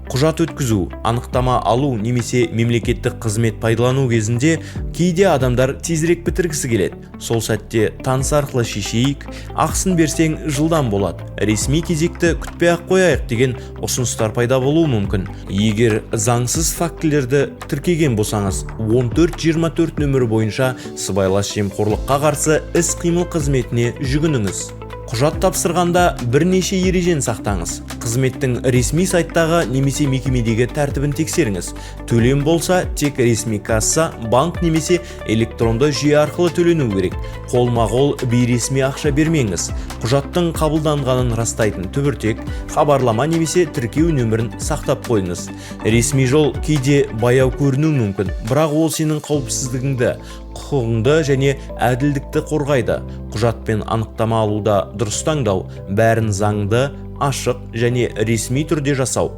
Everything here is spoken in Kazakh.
Құжат өткізу, анықтама алу немесе мемлекеттік қызмет пайдалану кезінде кейде адамдар тезірек бітіргісі келеді. Сол сәтте «таныс арқылы шешейік», «ақысын берсең, жылдам болады», «ресми кезекті күтпей ақ қояйық» деген ұсыныстар пайда болуы мүмкін. Егер заңсыз фактілерді тіркеген болсаңыз, 1424 нөмірі бойынша сыбайлас жемқорлыққа қарсы іс-қимыл қызметіне жүгініңіз. Құжат тапсырғанда бірнеше ережені сақтаңыз. Қызметтің ресми сайттағы немесе мекемедегі тәртібін тексеріңіз. Төлем болса, тек ресми касса, банк немесе электронды жүйе арқылы төлену керек. Қолма-қол бейресми ақша бермеңіз. Құжаттың қабылданғанын растайтын түбіртек, хабарлама немесе тіркеу нөмірін сақтап қойыңыз. Ресми жол кейде баяу көрінуі мүмкін, бірақ ол сенің қауіпсіздігіңді, құқығыңды және әділдікті қорғайды. Құжат пен анықтама алуда дұрыс таңдау, бәрін заңды, ашық және ресми түрде жасау.